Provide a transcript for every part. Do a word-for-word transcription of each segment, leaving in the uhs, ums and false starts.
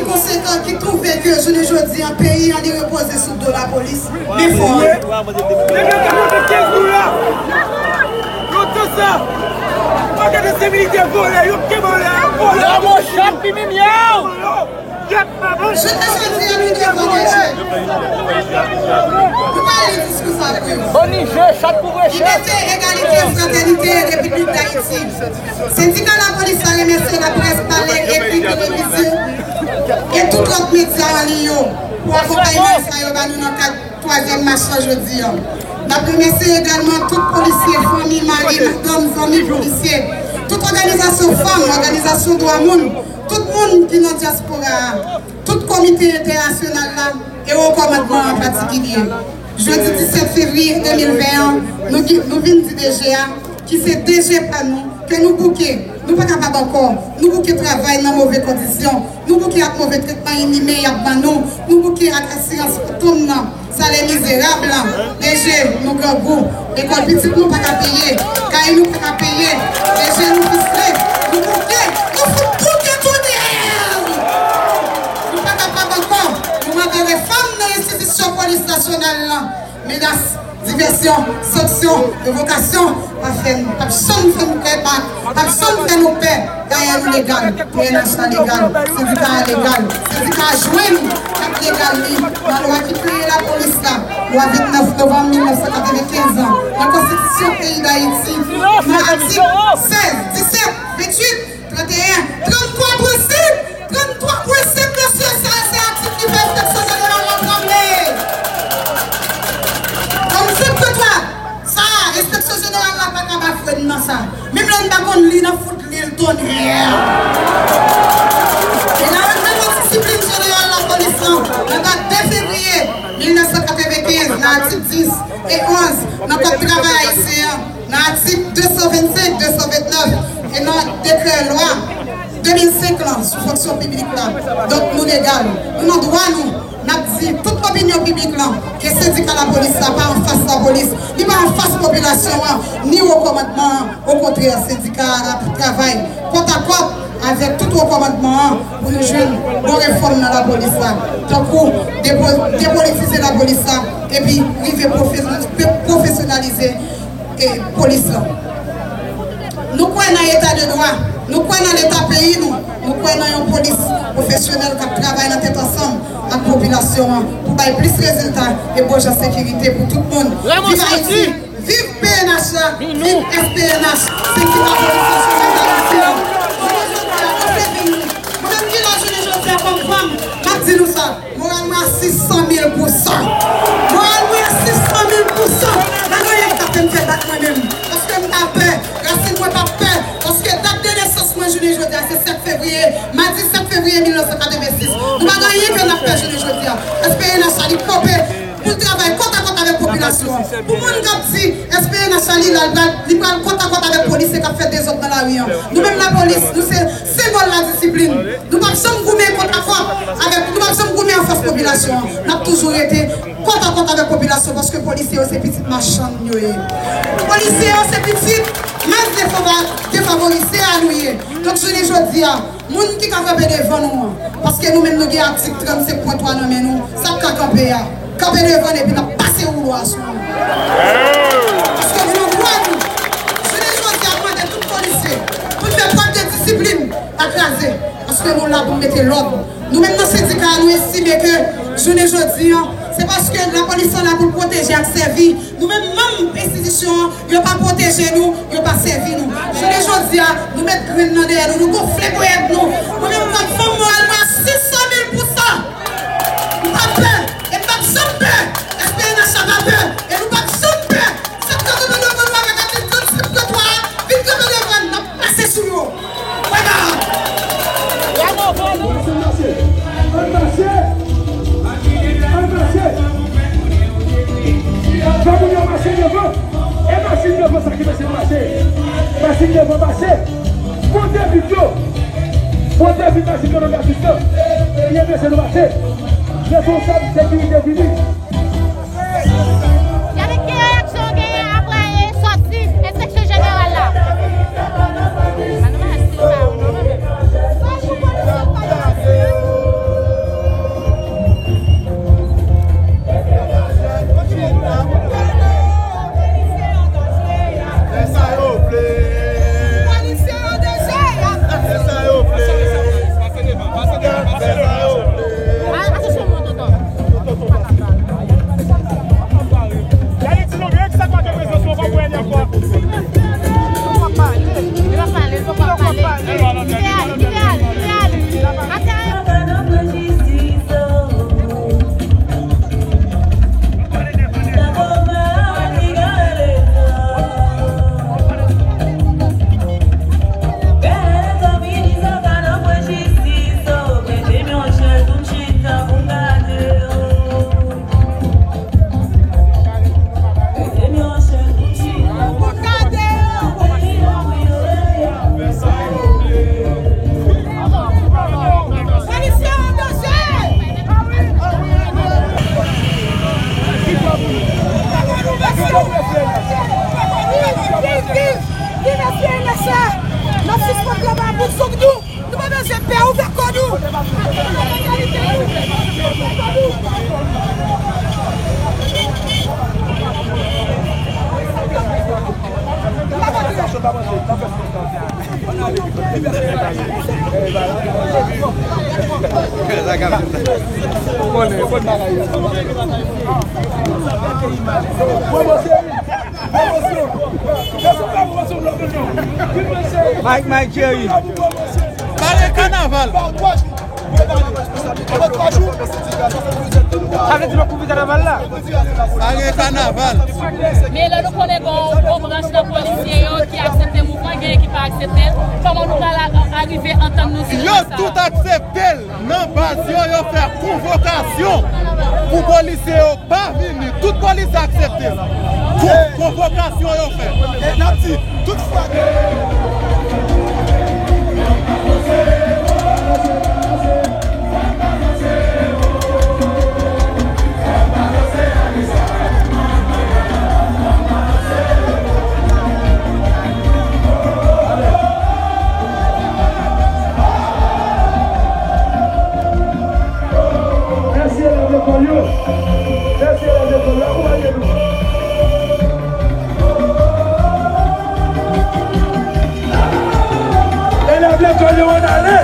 konsekan ki twouve ke jounen jodi an peyi an li repoze sou do lapolis. Men fò. Depi yo te monte kenz goud la, lontan sa, pa gade se militè vòlè, yo kenbe vòlè, vòlè. Yo mwen chat pi mimyaw. Jounen jodi an nou devan de je. Nou pa li diskou sa pou yo. Boni je, chat pou vre chat. Libète, egalite, fratènite, Repiblik Dayiti. Sendika lapolis la remèsye laprès, palè, ekri, televizyon e tout lòt medya an liy yo pou akonpayman sa yo ba nou nan kad twazyèm mach lan jodi an. N ap remèsye egalman tout polisye, fanmi, mari, madanm, zanmi polisye, tout òganizasyon fanm, òganizasyon dwa moun, tout moun ki nan dyaspora a, tout komite entènasyonal la e wo kòmandman an an patikilye. Jodi disèt fevriye de mil ven an, nou, nou vin di de je a, ki se de je pa nou, ke nou bouke. Nou pa kapab ankò. Nou bouke travay nan move kondisyon. Nou bouke ak move tretman inimen y ap ban nou. Nou bouke ak asirans fantom nan, salè mizerab lan. De je, nou grangou. Lekòl pitit nou pa ka peye. Kay nou pa ka peye. De je, nou fristre. Nou bouke. Nou fout bouke tou dèyè. Nou pa kapab ankò. Nou mande refòm nan enstitisyon polis nasyonal lan. Menas, divèsyon, sanksyon, revokasyon, pa fè n, p ap janm fè n pè, p ap, p ap janm fè nou pè. Dayè nou legal, P N H la legal, sendika a legal, sendika a jwenn kat legal li nan lwa ki kreye lapolis la, lwa vennèf novanm mil nèf san katrevenkenz lan, nan konstitisyon peyi Dayiti, nan atik sèz, disèt, venntuit, Tranteyen, tranntwa pwen senk, tranntwa pwen senk, mesye, sa se atik ki fè enspeksyon jeneral la tranble. Trannnsenk pwen twa, sa, enspeksyon jeneral la pa ka bafwe n nan sa. Menm lè n pa konn li, n ap fout li l tonnè. E nan règleman disiplin jeneral lapolis lan, nan dat de fevriye mil nèf san katrevenkenz, nan atik dis e onz, nan Kòd travay ayisyen an, nan atik de san vennsenk, de san vennèf e nan dekrè lwa de mil senk lan sou fonksyon piblik la. Donk, nou legal. Nou nan dwa nou. N ap di tout opinyon piblik lan ke sendika lapolis la pa anfas lapolis, li pa anfas popilasyon an, ni wo kòmandman an. Okontrè, sendika a ap travay kòtakòt avèk tout wo kòmandman an pou nou jwenn bon refòm nan lapolis la, tankou depo-, depolitize lapolis la, epi rive pwofes-, pwofesyonalize e polis lan. Nou kwè nan eta de dwa, nou kwè nan leta peyi nou, nou kwè nan yon polis pwofesyonèl k ap travay nan tèt ansanm ak popilasyon an pou bay plis rezilta e bon jan sekirite pou tout moun. Viv Ayiti! Viv P N H la! Viv S P N H! Sendika Polis Nasyonal Dayiti an! Jounen jodi a, nou se vin nou. Mwen menm ki la jounen jodi a kòm fanm, m ap di nou sa. Moral mwen a sis san mil pousan. Moral mwen a sis san mil pousan. Pa gen anyen ki ka fè m fè bak mwen menm. Paske m pa pè. Rasin mwen pa pè. Paske dat de nesans mwen jounen jodi a se sèt fevriye. Madi sèt fevriye mil nèf san katrevensis. Nou pa gen anyen ke n ap pè jounen jodi a. S P N H la li kanpe pou l travay kòtakòt avèk popilasyon an. Pou moun k ap di S P N H la li la, li pral, li pral kòtakòt avèk polisye k ap fè dezòd nan lari an. Nou menm lapolis, nou se senbòl ladisiplin. Nou p ap janm goumen kòtakòt avèk, nou p ap janm goumen anfas popilasyon an. N ap toujou rete kòtakòt avèk popilasyon paske polisye yo se pitit machann yo ye. Polisye yo se pitit mas defava-, defavorize a nou ye. Donk, jounen jodi a, moun ki ka kanpe devan nou an, paske nou menm nou gen atik trannsenk pwen twa nan men nou, sa k ka kanpe a, kanpe devan n epi n ap pase woulo a sou nou. Paske nou nan dwa nou. Jounen jodi a, m mande tout polisye pou n fè prèv de disiplin, pa kraze. Paske nou la pou n mete lòd. Nou menm nan sendika a, nou estime ke jounen jodi an, se paske lapolis lan la pou l pwoteje ak sèvi. Nou menm manm enstitisyon an, yo pa pwoteje nou, yo pa sèvi nou. Jounen jodi a, nou met grenn nan dèyè nou, nou gonfle ponyèt nou. Mwen menm kòm fanm, moral mwen a sis san mil pousan. M pa pè, e m p ap janm pè. S P N H la pa pè, e nou p ap janm pè. Sa k kanpe devan nou avèk atik trannsenk pwen twa a, vin kanpe devan n, n ap pase sou yo. Wè la! Bravo, bravo! Ann mache! Ann mache! Ann mache! Fò moun yo mache devan! E machin devan sa ki pase mache! Machin devan mache! Monte vit yo! Monte vit machin yo nan trafik yo! Byen prese nou mache! Responsab sekirite vini! Gade ki reyaksyon w genyen apre sòti enspeksyon jeneral la. Ann mache sa ou non, mwen menm. Sa pou polisye pa yo asire. Ou konnen, bon bagay. Mike, Mike Jerry. Pare kanaval. Sa vle di nou koupe kanaval la? Pa gen kanaval. Men lè nou konnen gen yon gwo branch nan polisye yo ki aksepte mouvman, gen ki pa aksepte l, kòman nou pral a- arive antann nou sou sa? Yo tout aksepte l. Nan baz yo, yo fè konvokasyon pou polisye yo pa vini. Tout polisye aksepte l. Kon- konvokasyon yo fè. E n ap di, tout fwa ke Mèsi elèv lekòl yo. Mèsi elèv lekòl yo. Akonpanye nou. Elèv lekòl yo, ann ale.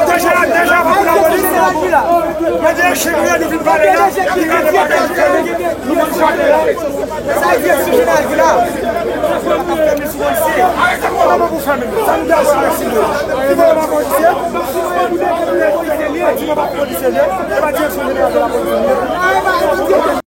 Deja, deja, pou lapolis. Mwen te cheri, nou vin pale la. Ki gade bagay ki fè nou. Nou vin pale la. Sa e di sou jenal ki la. Arete kòman pou fè menm. Sa nou dakò avèk si nou. Si nou pa polisye. Si nou pa polisye, e pa direksyon jeneral de lapolis.